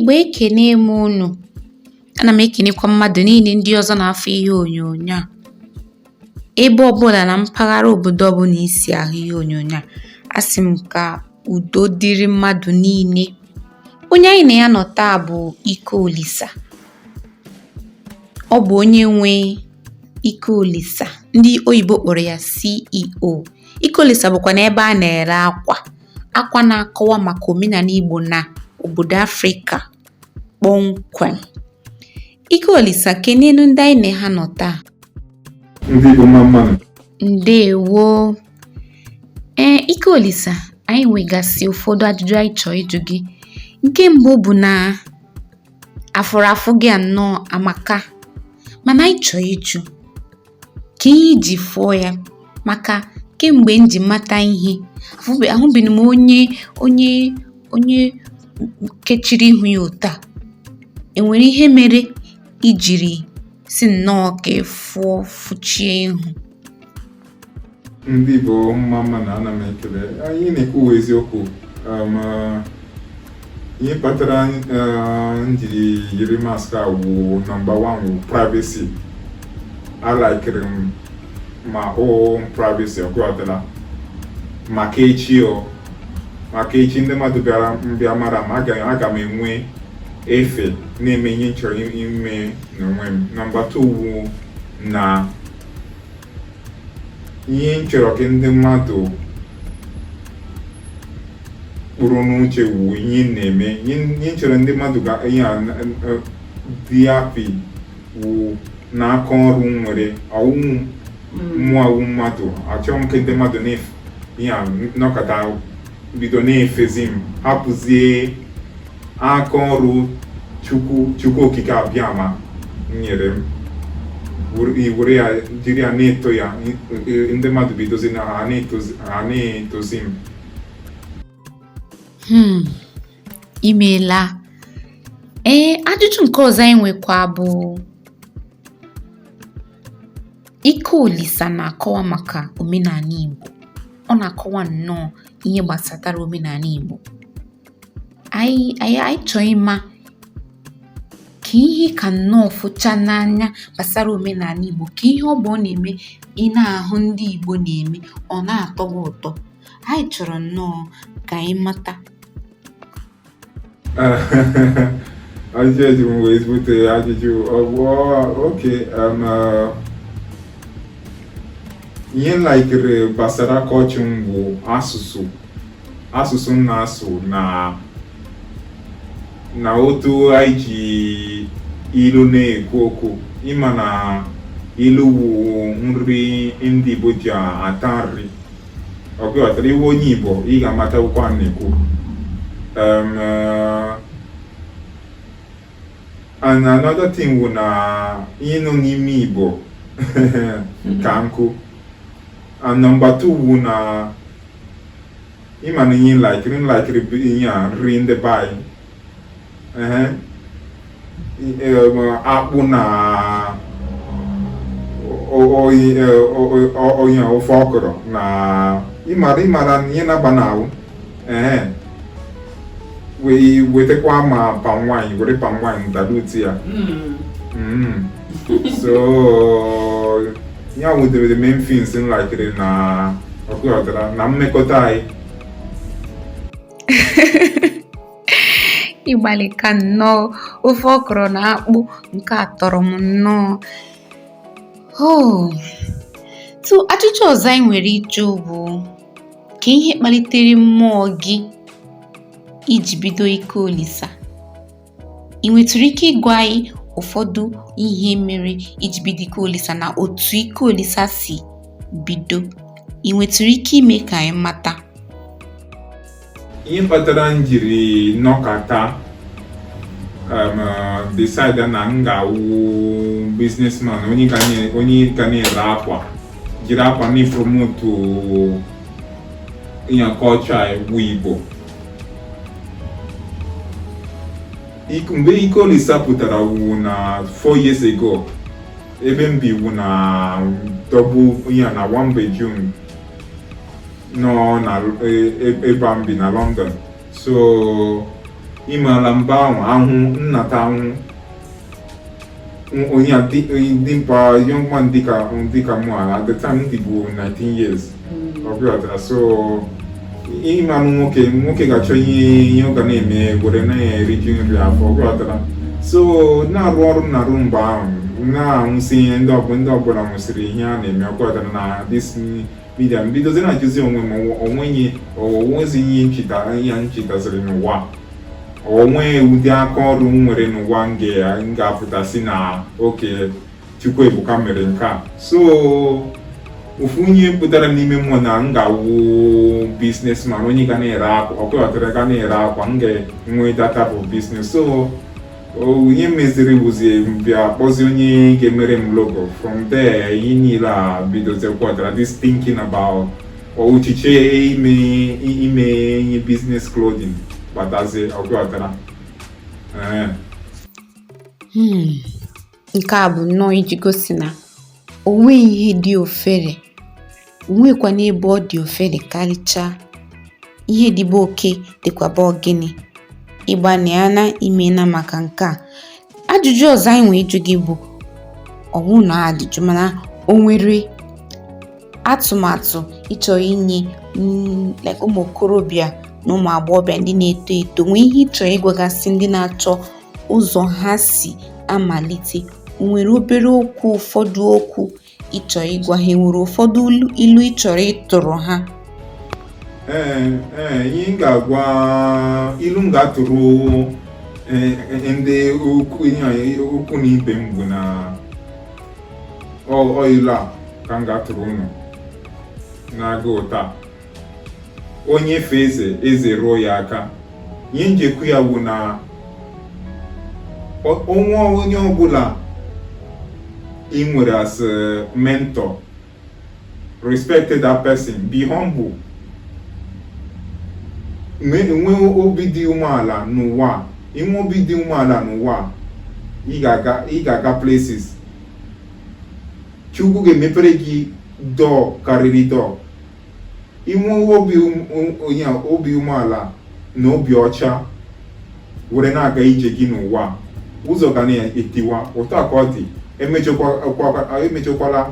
Igbo, ekene m unu. Ana m ekenekwa mmadụ niile ndị ọzọ na-afụ ihe onyonyo a. Ebe ọbụla na mpaghara obodo ọbụla i si ahụ ihe onyonyo a, asị m ka udo dịrị mmadụ niile. Onye anyị na ya nọ taa bụ Ike Olisa. Ọ bụ onye nwe Ike Olisa, ndị oyibo kpọrọ ya CEO. Ike Olisa bụkwa n'ebe a na-ere akwa, akwa na-akọwa maka omenala Igbo na obodo Afrịka kpọmkwem. Ike Olisa, kenenu ndị anyị na ha nọ taa. Ndị Igbo, mma mma nụ. Ndewo. Ee, Ike Olisa, anyị nwegasị ụfọdụ ajụjụ anyị chọọ ịjụ gị. Nke mbụ bụ na afụrụ afụ gị a nnọọ amaka, mana anyị chọọ ịjụ ka ihe i ji fụọ ya, maka kemgbe m ji mata ihe, ahụbeghị m onye kechiri ihu ya otu a. Enwere ihe mere i jiri sị nnọọ ka ị fụọ fụchie ihu? Ndị Igbo, mma mma nụ. Ana m ekele. Anyị na-ekwu eziokwu. Ihe kpatara m jiri yiri mask a wụ, number one wụ privacy. Alikiri m my own privacy. Ọkụghọtala maka echi, o maka echi ndị mmadụ bịara mbịa mara m, aga m enwe efe na-eme ihe m chọrọ ime n'onwe m. Number two wụ na ihe m chọrọ ka ndị mmadụ kpụrụ n'uche wụ ihe m na-eme. Ihe m chọrọ ndị mmadụ ga ihe a dị happy wụ n'aka ọrụ m nwere ọwụ mmụọ awụ mmadụ. Achọrọ m ka ndị mmadụ na-efe ihe a nọkọta bido na-efezi m, hapụzie aka ọrụ Chukwu Okike Abịama nyere m, were ya jiri ya na-eto ya. Ndị mmadụ bidozi na ha na-etozi m. Imeela. Ee, ajụjụ nke ọzọ anyị nwekwa bụ, Ike Olisa na-akọwa maka omenala Igbo. Ọ na-akọwa nnọọ ihe gbasatara omenala Igbo. Anyị chọọ ịma ka ihe ka nnọọ fụcha n'anya gbasara omenala Igbo, ka ihe ọ bụ ọ na-eme ị na-ahụ ndị Igbo na-eme, ọ na-atọ gị ụtọ. Anyị chọrọ nnọọ ka anyị mata. Ajụjụ eji m wee ezigbote ajụjụ okay. Ihe m likere gbasara culture m bụ asụsụ m na-asụ na otu anyị ji ilu na-ekwu okwu. Ịma na ilu wụ nri ndị Igbo ji ata nri. Ọ ghọtara iwu onye Igbo, ị ga-amata okwu a na-ekwu. And another thing wụ na ihe nọ n'ime Igbo ka nkụ. And number two wụ na ịma na ihe likiri bụ ihe a, nri ndị be anyị, ehe, akpụ na onye ofe ọkụrụ na ịmara ihe na-aba n'ahụ, ehe, wee wetakwa ma palm wine, were palm wine dilute ya. So ya wụ the main things m likiri na ọkụghọtara na mmekọta anyị. Ịgbalịka nnọọ. Ofe ọkụrụ na akpụ nke a tọrọ m nnọọ. Oh. So ajụjụ ọzọ anyị nwere ịjụ bụ ka ihe kpalitere mmụọ gị iji bido Ike Olisa. Ị nwetụrụ ike ịgwa anyị ụfọdụ ihe mere iji bido Ike Olisa na otu Ike Olisa si bido? Ị nwetụrụ ike ime ka anyị mata? Ihe kpatara m jiri nọkata decide na m ga-awụ businessman, onye ga na-ere akwa, jiri akwa na-epromote ihe culture anyị bụ Igbo. Mgbe Ike Olisa pụtara wụ na 4 years ago. Ebe m bi wụ na double ya na one bedroom nọ na ebe m bi na London. So Ịmala mba ahụ ahụhụ nnata ahụhụ onye a dimkpa, young man dịka mụ a, at the time m dịbu 19 years, ọ ghọtara? So ịmanụ nwoke ga-achọ ihe ọ ga na-eme were na-eriju nri afọ, ọ ghọtara? So na-arụ ọrụ m na-arụ mgbe ahụ, na-anwụsị ihe ndị ọbụla nwụsịrị ihe a na-eme, ọ ghọtara, na this media mbidozi na-ajụzi onwe m, onwenye onwezi ihe ncheta, ihe nchetaziri n'ụwa, onwe ụdị aka ọrụ m nwere n'ụwa m ga-apụtasị na oke Chukwuebuka mere nke a. So ofu onye pụtara n'ime mmụọ na m ga-awụ businessman, onye ga na-ere akwa, ọ ghọtara, ga na-ere akwa, m ga-enwe that type of business. So onye meziri wụzie bịa kpọzie onye ga-emere m logo. From there ihe niile a bidozie, kwatara this thinking about ochiche ime ihe business clothing gbatazie, ọ ghọtara? Ee. Nke a bụ nnọọ iji gosi na o nweghị ihe dị ofere, o nwekwana ebe ọ dị ofere karịchaa. Ihe dịbe oke dịkwaba ogene. Ịgbanịana imena maka nke a. Ajụjụ ọzọ anyị nwere ịjụ gị bụ, ọ bụrụ na ajụjụ, mana o nwere atụmatụ ịchọrọ inye like ụmụ okorobịa na ụmụ agbọghọbịa ndị na-eto eto, nwee ihe ị chọrọ ịgwagasị ndị na-achọ ụzọ ha si amalite? O nwere obere okwu, ụfọdụ okwu ị chọrọ ịgwa ha? Enwere ụfọdụ ilu ị chọrọ ịtụrụ ha? Ee, ihe m ga-agwa, ilu m ga-atụrụ ndị ukwu, ihe ukwu na ibe m bụ na ọ ilu a ka m ga-atụrụ unu na-agụụ taa: onye fee eze, eze ruo ya aka. Ihe njekwu ya bụ na onwe onye ọbụla ị nwere as a mentor, respect that person, be humble, nwee obi dị umeala n'ụwa. Inwe obi dị umeala n'ụwa, ị ga-aga places. Chukwu ga-emepere gị door karịrị door. Inwe obi onye obi umeala na obi ọcha were na-aga ije gị n'ụwa, ụzọ ga na-etiwa. Otu a ka ọ dị. Emejọkwala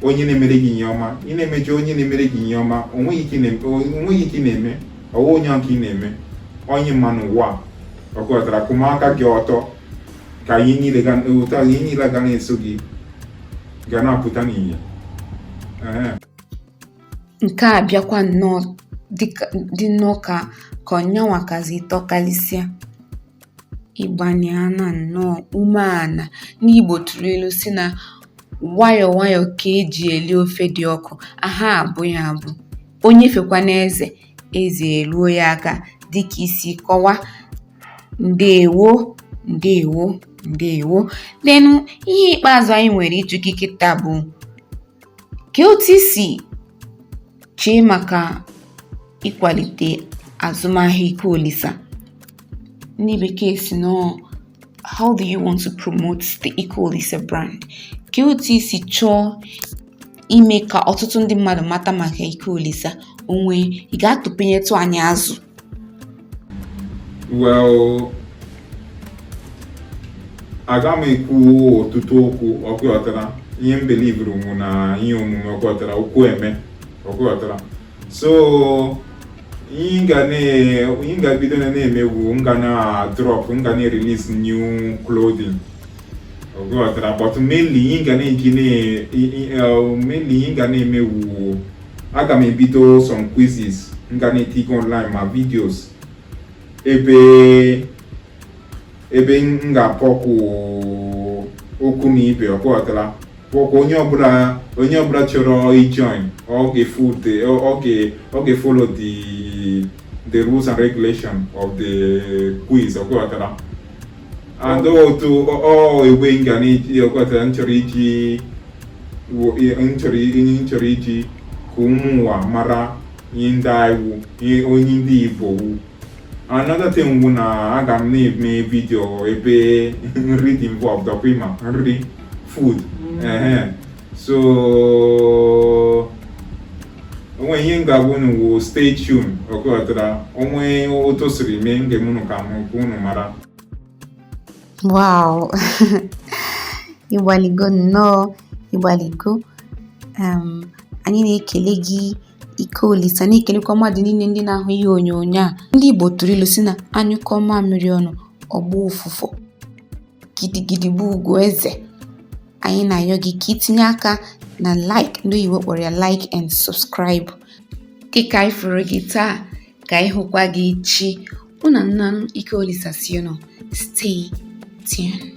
onye na-emere gị ihe ọma. Ị na-emejọ onye na-emere gị ihe ọma, onweghị ike ị na-eme ọwa onye ahụ ka ị na-eme onye mma n'ụwa. Ọ ghọtara? Kwụma gị ọtọ ka ihe niile ga otu ihe niile ga na-eso gị ga na-apụta n'ihe. Nke a bịakwa nnọọ dị nnọọ ka ọnyanwa kazi tọkalịsịa. Ịgbanịana nnọọ umeala. Ndị Igbo tụrụ ilu si na nwayọọ nwayọọ ka eji eli ofe dị ọkụ. Aha abụ ya abụ onye fekwana eze, eze eruo ya aka, dịka isi kọwa. Ndewo, ndewo, ndewo. Then ihe ikpeazụ anyị nwere ịjụ gị kịta bụ ka otu isi chee maka ịkwalite azụmahịa Ike Olisa. Ndị bekee si nọ, how do you want to promote the Ike Olisa brand? Ka otu isi chọọ ime ka ọtụtụ ndị mmadụ mata maka Ike Olisa onwe? Ị ga-atụpenyetụ anyị azụ? Well, aga m ekwu ọtụtụ okwu, ọkụghọtara? Ihe m belivuru mụ na ihe omume, ọkụghọtara? Okwu eme, ọkụghọtara? So ihe m ga-ebido na na-emewu, m ga na drop, m ga na release new clothing, ọkụghọtara? But mainly ihe m ga na-eji na mainly ihe m ga na-emewu, aga m ebido some quizzes m ga na-etigo online ma videos ebe m ga-akpọkwu okwu na ibe, ọkụghọtara? Kpọkwa onye ọbụla chọrọ ijoin, ọ ga-follow the rules and regulation of the quiz, ọkụghọtara? And otu ọ ewe m ga na-eji, ọkụghọtara, m chọrọ iji ka ụmụ ụwa mara ihe ndị anyị wụ, ihe onye ndị Igbo wụ. Another thing bụ na aga m na-eme video ebe nri dị involved, ọkwa ịma nri, food. Ehe, so Onwe ihe m ga-agwa unu wụ stay tuned. Ọ ghọtara onwe otu o siri mee m ga-eme unu ka m ka unu mara. Wow! Ịgbaligo nnọọ, ịgbaligo. Anyị na-ekele gị Ike Olisa, na-ekelekwa mmadụ niile ndị na-ahụ ihe onyonyo a. Ndị Igbo tụrụ ilu sị na anyụkọ mamịrị ọnụ, ọ gbaa ụfụfụ. Gidigidi bụ ugwu eze. Anyị na-ayọ gị ka itinye aka na like, ndị oyibo kpọrọ ya like and subscribe. Dịka anyị fụrụ gị taa, ka anyị hụkwa gị echi. Mụ na nna m Ike Olisa si unu stay tuned.